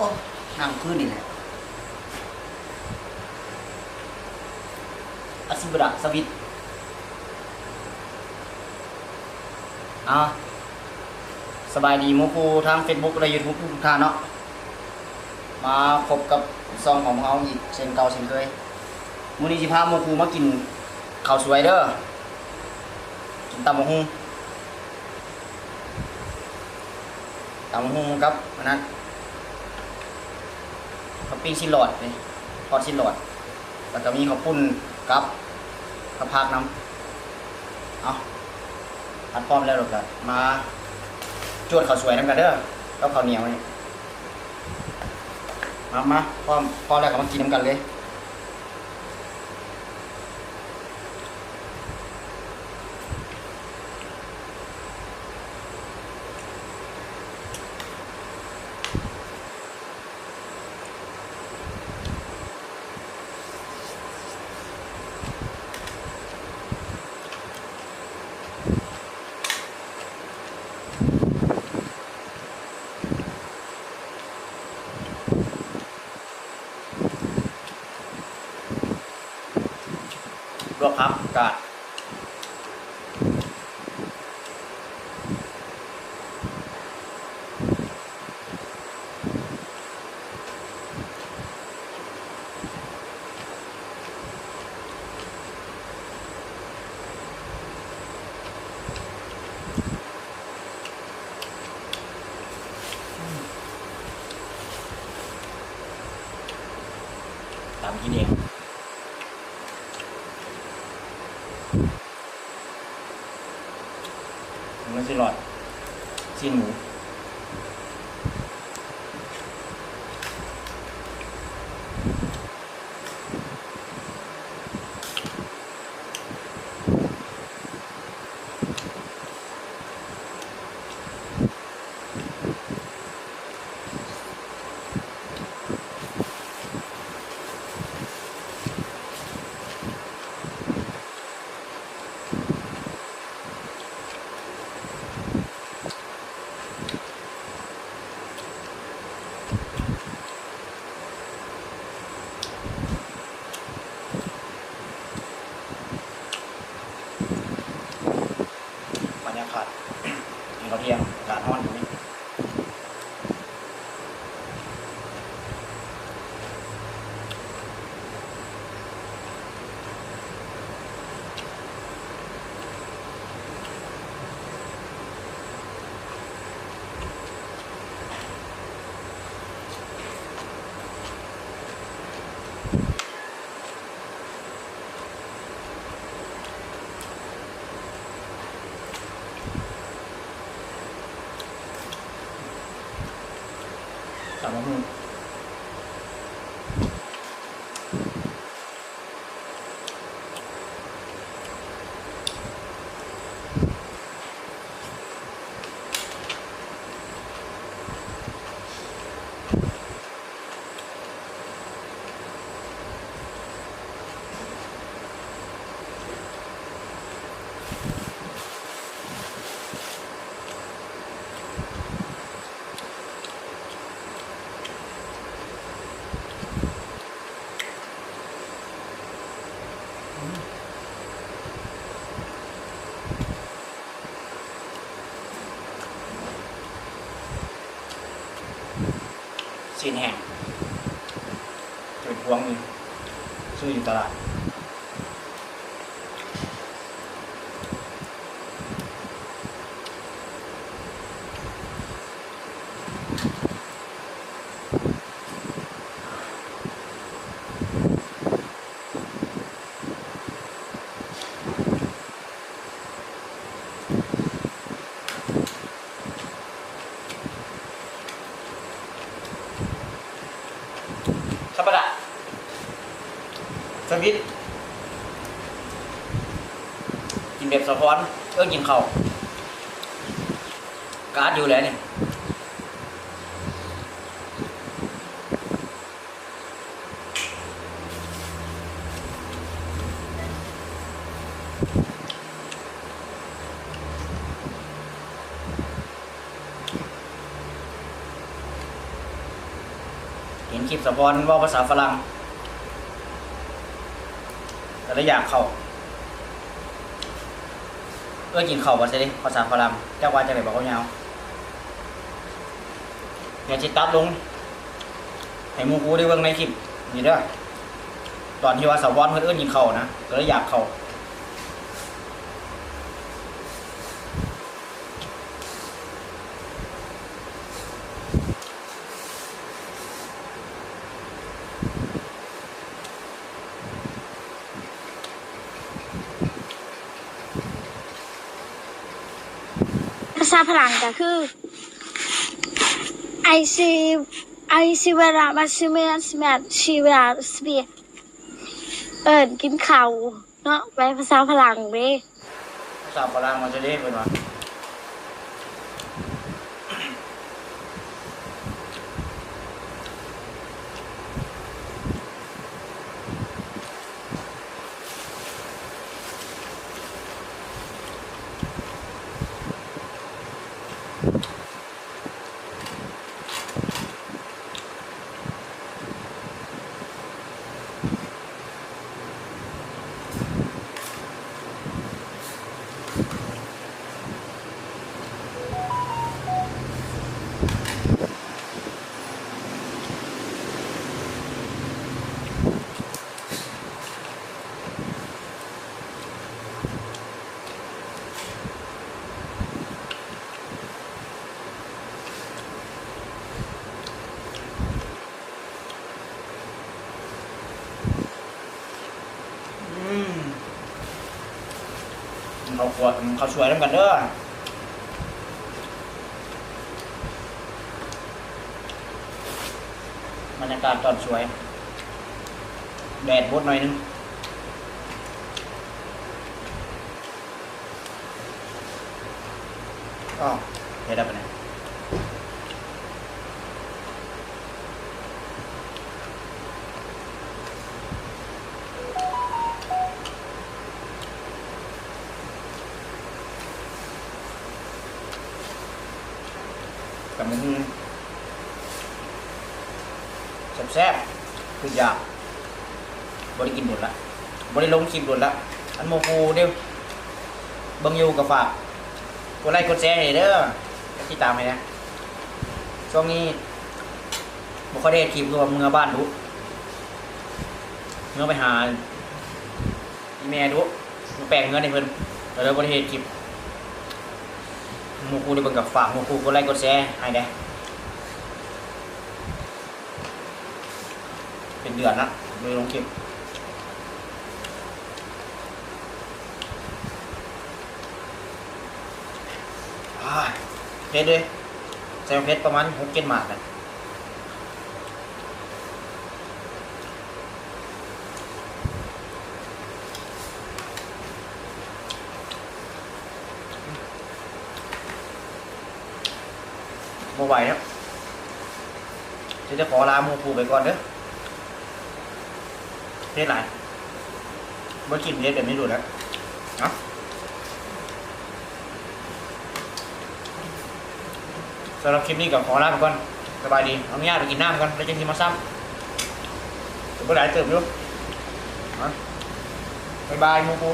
ໂອ້ ນັ່ງຄືນນີ້ແຫຼະ ອາຊີວະດາສະວິດ. ອາ ສະບາຍດີໝູ່ຄູ່ທາງເຟສບຸກ ແລະ ຢູທູບທຸກທ່ານເນາະ, ມາພົບກັບຊ່ອງຂອງພວກເຮົາອີກເຊັ່ນເກົ່າເຊັ່ນເຄີຍ. ມື້ນີ້ຊິພາໝູ່ຄູ່ມາກິນເຂົ້າສວຍເດີ, ກິນຕຳບັກຫຸ່ງ. ຕຳບັກຫຸ່ງກັບອັນນັ້ນ ກັບປີ້ງຊີ້ນຫຼອດນີ້ ທອດຊີ້ນຫຼອດ ແລ້ວກໍມີເຂົ້າປຸ້ນກັບ ກັບຜັກນຳ. ເອົາ ຄັນພ້ອມແລ້ວ ເຮົາກໍມາຈວດເຂົ້າສວຍນຳກັນເດີ ກັບເຂົ້າໜຽວນີ້. ມາ ມາ ພ້ອມ ພ້ອມແລ້ວກໍມາກິນນຳກັນເລີຍ. ລວກຜັກກາດ ຕຳກິນເອງ. ມັນຊິລອດ ຊີ້ນໝູ. ບັນຍາກາດ ກິນເຂົ້າທ່ຽງ ອາກາດຮ້ອນແບບນີ້. ຕຳບັກຫຸ່ງ. ຊີ້ນແຫ້ງ ເປັນພວງນີ້ ຊື້ຢູ່ຕະຫຼາດ. ທຳມະດາ ສະວິດ ກິນແບບສະພອນ ເອີ້ນກິນເຂົ້າ ກາດຢູ່ແຫຼະນີ້. ອ ເຫັນຄລິບສາວພອນເວົ້າພາສາຝຣັ່ງ ກໍເລີຍຢາກເຂົ້າ ເອີ້ນກິນເຂົ້າວ່າຊັ້ນເດ ພາສາຝຣັ່ງ ຈັກວ່າຈັ່ງໃດ ບັກເວົ້າຍາວ. ດຽວຊິຕັດລົງໃຫ້ໝູ່ຄູ່ໄດ້ເບິ່ງໃນຄລິບນີ້ເດີ ຕອນທີ່ວ່າສາວພອນເພິ່ນເອີ້ນກິນເຂົ້ານະ ກໍເລີຍຢາກເຂົ້າ. ພາສາຝຣັ່ງກໍຄື I see I see ເວລາມາຊິເມນ ເອີນກິນເຂົ້າ. ເນາະ ແປພາສາຝຣັ່ງເດ້ ພາສາຝຣັ່ງວ່າຈັ່ງໃດເພິ່ນວ່າ. ອືມ ເຂົ້າຂົ້ວ ເຂົ້າສວຍນຳກັນເດີ ບັນຍາກາດຕອນສວຍ ແດດບົດໜ້ອຍໜຶ່ງ. ອ້າວ ເຮັດໄດ້ປະນີ້ ຕຳບັກຫຸ່ງ ແຊບໆ ຄືຢາກ ບໍ່ໄດ້ກິນດົນລະ ບໍ່ໄດ້ລົງຄລິບດົນລະ ອັນໝູ່ຄູ່ເດ້ ເບິ່ງຢູ່ກໍຝາກກົດໄລກົດແຊໃຫ້ເດີ ກົດຕິດຕາມໃຫ້ແດ່ ຊ່ວງນີ້ບໍ່ຄ່ອຍໄດ້ເຮັດຄລິບ ຄືວ່າເມືອບ້ານດຸ ເມືອໄປຫາອີ່ແມ່ດຸ ມາແປງເຮືອນໃຫ້ເພິ່ນ ກໍເລີຍບໍ່ໄດ້ເຮັດຄລິບ ໝູ່ຄູ່ໄດ້ເບິ່ງກໍຝາກໝູ່ຄູ່ກົດໄລກົດແຊໃຫ້ແດ່. ເປັນເດືອນລະ ບໍ່ໄດ້ລົງຄລິບ ອາ ເຜັດເດ້ ໃສ່ເຜັດປະມານຫົກເຈັດໝາກແຫຼະ. ບໍ່ໄຫວແລ້ວ ຊິໄດ້ຂໍລາໝູ່ຄູ່ໄປກ່ອນເດີ ເຜັດຫຼາຍ ບໍ່ກິນເຜັດແບບນີ້ໂດນແລ້ວ ເອົາ ສຳລັບຄລິບນີ້ກໍຂໍລາໄປກ່ອນ ສະບາຍດີ ຂໍອະນຸຍາດໄປກິນນ້ຳກ່ອນ ແລ້ວຈັ່ງຊິມາຊ້ຳ ກໍບໍ່ຫຼາຍເຕີບຢູ່ ເອົາ ບາຍບາຍໝູ່ຄູ່.